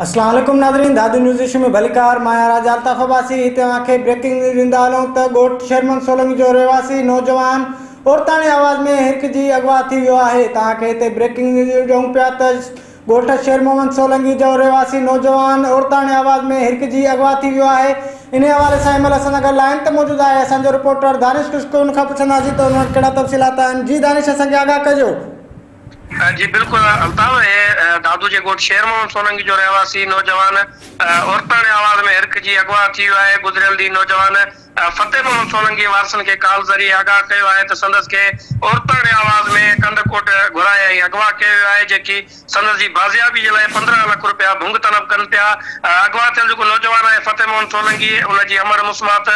अस्सलाम वालेकुम नाज़रीन, दादू न्यूज़ इशू में भलीकार। मां राजा अल्ताफ़ अब्बासी हिते तव्हांखे ब्रेकिंग न्यूज़ ॾींदा हलूं त ॻोठ शेरमन सोलंगी जो रहवासी नौजवान औरताणे आवाज़ में हिरकजी अगवा थी वियो आहे। तव्हांखे हिते ब्रेकिंग न्यूज़ ॾियूं पिया त ॻोठ शेर मोहम्मद सोलंगी जो रहवासी नौजवान औरताणे आवाज़ में हिरकजी अगवा थी वियो आहे। इन हवाले सां हिन महिल असां सां गॾु लाइन ते मौजूदु आहे असांजो रिपोर्टर दानिश खुश्क। उन खां पुछंदासीं त उन वटि कहिड़ा तफ़सीलात आहिनि। जी दानिश, असांखे आगाह कजो। जी बिल्कुलु अल्ताफ़, दादू जे ॻोठ शेर मोहम्मद सोलंगी जो रहवासी नौजवान औरताणे आवाज़ में हिरकजी अगवा थी वियो आहे। गुज़िरियल ॾींहुं नौजवान फतेह मोहम्मद सोलंगी वारसनि खे कॉल ज़रिए आगाह कयो आहे त संदसि खे औरताणे आवाज़ में कंदकोट घुराए ऐं अगवा कयो वियो आहे, जेकी संदसि जी बाज़ियाबी जे लाइ 15 लाख रुपया भुंग तलब कनि पिया। अगवा थियल जेको नौजवान आहे फतेह मोहम्मद सोलंगी, उनजी अमर मुस्मात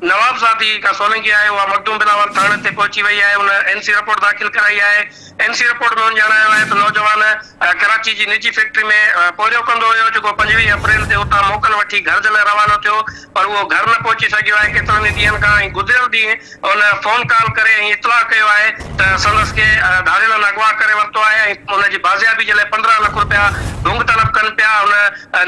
नवाबज़ादी का सोलंगी आहे, उहा मखदूम बिलावल थाणे ते पहुची वई आहे। उन एनसी रिपोर्ट दाख़िल कराई आहे। एनसी रिपोर्ट में उन ॼाणायो आहे त नौजवान कराची जी निजी फैक्ट्री में पोरियो कंदो हुयो, जेको 25 अप्रैल ते उतां मोकल वठी घर जे लाइ रवानो थियो, पर उहो घर न पहुची सघियो आहे केतिरनि ॾींहनि खां। ऐं गुज़िरियल ॾींहुं उन फोन कॉल करे ऐं इतला कयो आहे त संदसि खे धाड़ियलनि अगवा करे वरितो आहे ऐं उनजी बाज़ियाबी जे लाइ 15 लाख रुपया ढोंग तलब कनि पिया। उन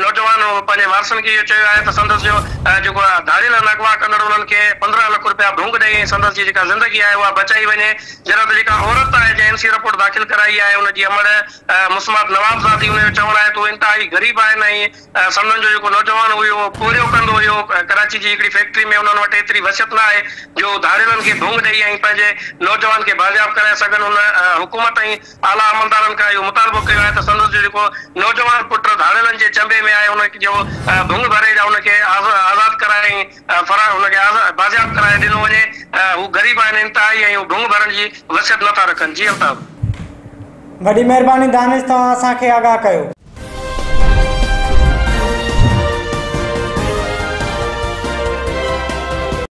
नौजवान पंहिंजे वारसनि खे इहो चयो आहे त संदसि जो जेको धाड़ियलनि अगवा कंदड़ उन्हनि खे 15 लाख रुपया ढोंग ॾेई ऐं संदसि जी जेका ज़िंदगी आहे उहा बचाई वञे। जॾहिं त जेका औरत आहे जंहिं एनसी रिपोर्ट दाख़िल कराई आहे, उनजी अमड़ मुस्मात नवाबज़ादी, उनजो चवणु आहे त उहे इंतिहाई ग़रीब आहिनि ऐं संदन जो जेको नौजवान हुयो उहो पोरियो कंदो हुयो कराची जी हिकिड़ी फैक्ट्री में। उन्हनि वटि एतिरी वसियत न आहे जो धाड़ियलनि खे ढोंग ॾेई ऐं पंहिंजे नौजवान खे बाज़ियाब कराए सघनि। उन हुकूमत ऐं आला अमलदारनि खां इहो मुतालबो कयो आहे त संदसि जो जेको नौजवान पुट धाड़ियलनि जे चंबे में आहे उन जो ढोंग भरे या उनखे आज़ाद कराए ऐं फरा उनखे बाज़ियाब कराए ॾिनो वञे। हू ग़रीब आहिनि इंतिहाई ऐं हू ढोंग भरण जी वसियत नथा रखनि। जी अल्ताफ़, वॾी महिरबानी दानिश, तव्हां असांखे आगाह कयो।